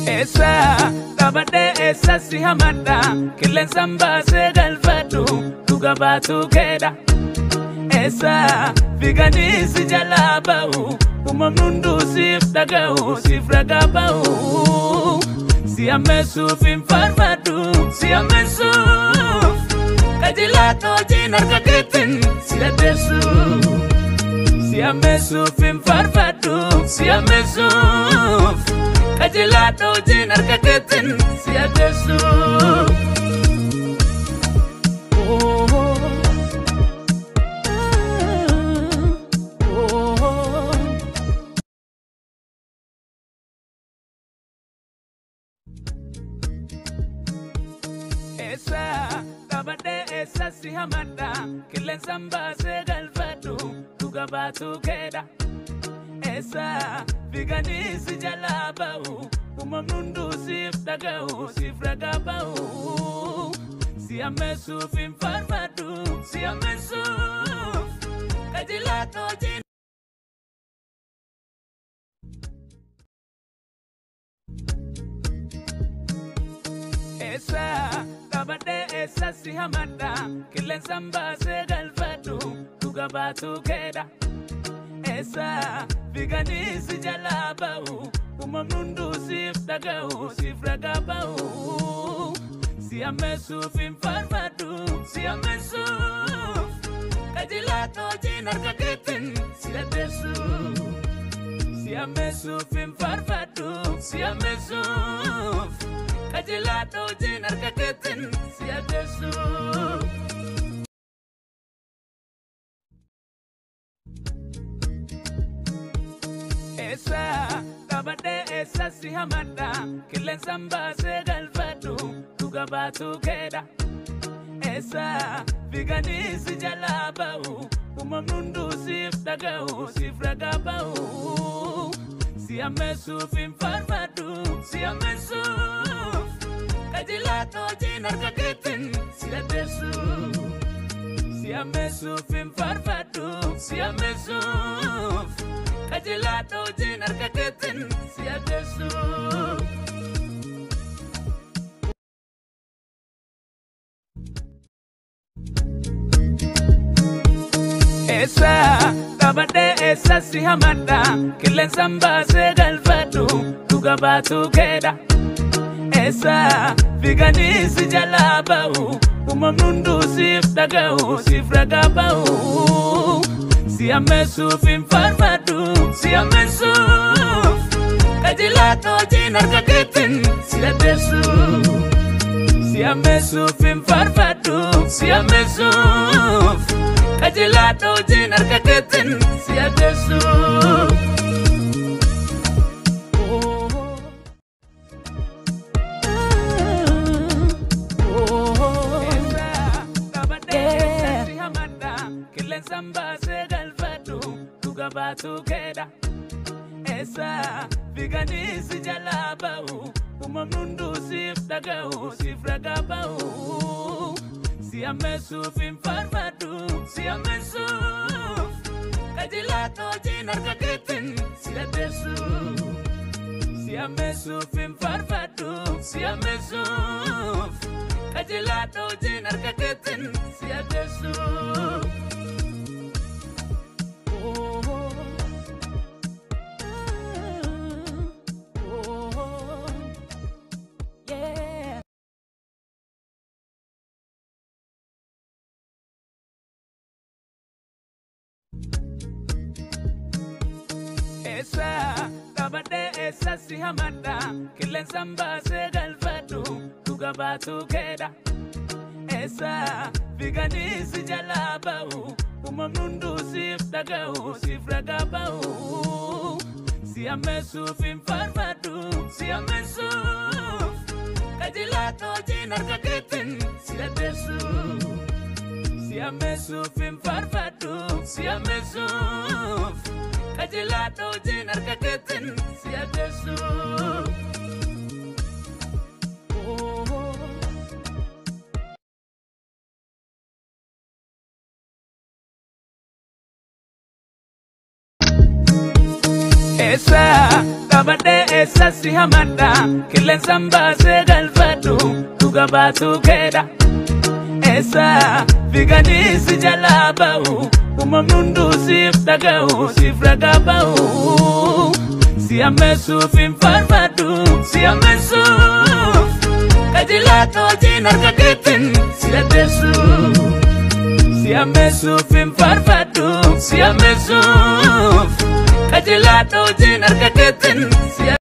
Esa qabadhee eessa si hamadha qilleensaan baasee galfadhu dhuga baatu keedha. Eessa fiiganii si jalaa ba'u uumamni hunduu siif dhaga'u siif ragaa ba'u. Si ammeessuuf hin faarfadhu si ammeessuuf qajeelaa hojiin harka keetiin si addeessu. Si ammeessuuf hin faarfadhu si ammeessuuf. Qajeelaa hojiin harka keetiin si addeessu. Eessa qabadhee eessa si hamadha qilleensaan baasee galfadhu dhuga baatu keedha. Eessa fiiganii si jalaa ba'u uumamni hunduu siif dhaga'u siif ragaa ba'u. Si ammeessuuf hin faarfadhu si ammeessuuf qajeelaa hojiin. Eessa qabadhee eessa si hamadha qilleensaan baasee galfadhu dhuga baatu keedha. Eessa fiiganii si jalaa ba'u uumamni hunduu siif dhaga'u siif ragaa ba'u. Si ammeessuuf hin faarfadhu si ammeessuuf qajeelaa hojiin harka keetiin si addeessu. Si ammeessuuf hin faarfadhu si ammeessuuf qajeelaa hojiin harka keetiin si addeessu. Eessa qabadhee eessa si hamadha qilleensaan baasee galfadhu dhuga baatu keedha. Eessa fiiganii si jalaa ba'u uumamni hunduu siif dhaga'u siif ragaa ba'u. Si ammeessuuf hin faarfadhu si ammeessuuf qajeelaa hojiin harka keetiin si addeessu. Si ammeessuuf hin faarfadhu si ammeessuuf. Qajeelaa hojiin harka keetiin si addeessu. Eessa qabadhee eessa si hamadha qilleensaan baasee galfadhu dhuga baatu keedha. Eessa fiiganii si jalaa ba'u uumamni hunduu siif dhaga'u siif ragaa ba'u. Si ammeessuuf hin faarfadhu si ammeessuuf qajeelaa hojiin harka keetiin si addeessu. Si ammeessuuf hin faarfadhu si ammeessuuf qajeelaa hojiin harka keetiin si addeessu. Eessa qabadhee eessa si hamadha qilleensaan baasee galfadhu dhuga baatu keedha. Eessa fiiganii si jalaa ba'u uumamni hunduu siif dhaga'u siif ragaa ba'u. Si ammeessuuf hin faarfadhu si ammeessuuf qajeelaa hojiin harka keetiin si addeessu. Si ammeessuuf hin faarfadhu si ammeessuuf qajeelaa hojiin harka keetiin si addeessu. Eessa qabadhee eessa si hamadha qilleensaan baasee galfadhu dhuga baatu keedha. Eessa fiiganii si jalaa ba'u uumamni hunduu siif dhaga'u siif ragaa ba'u. Si ammeessuuf hin faarfadhu si ammeessuuf qajeelaa hojiin harka keetiin si addeessu. Si ammeessuuf hin faarfadhu. faarfadhu si ammeessuuf qajeelaadha hojiin harka keetiin si addeessu. Eessa qabadhee eessa si hamadha qilleensaan baasee galfadhu dhuga baatu keedha. Eessa fiiganii si jalaa ba'u uumamni hunduu siif dhaga'u siif ragaa ba'u. Si ammeessuuf hin faarfadhu si ammeessuuf qajeelaadha hojiin harka keetiin si addeessu. Si ammeessuuf hin faarfadhu si ammeessuuf qajeelaadha hojiin harka keetiin si.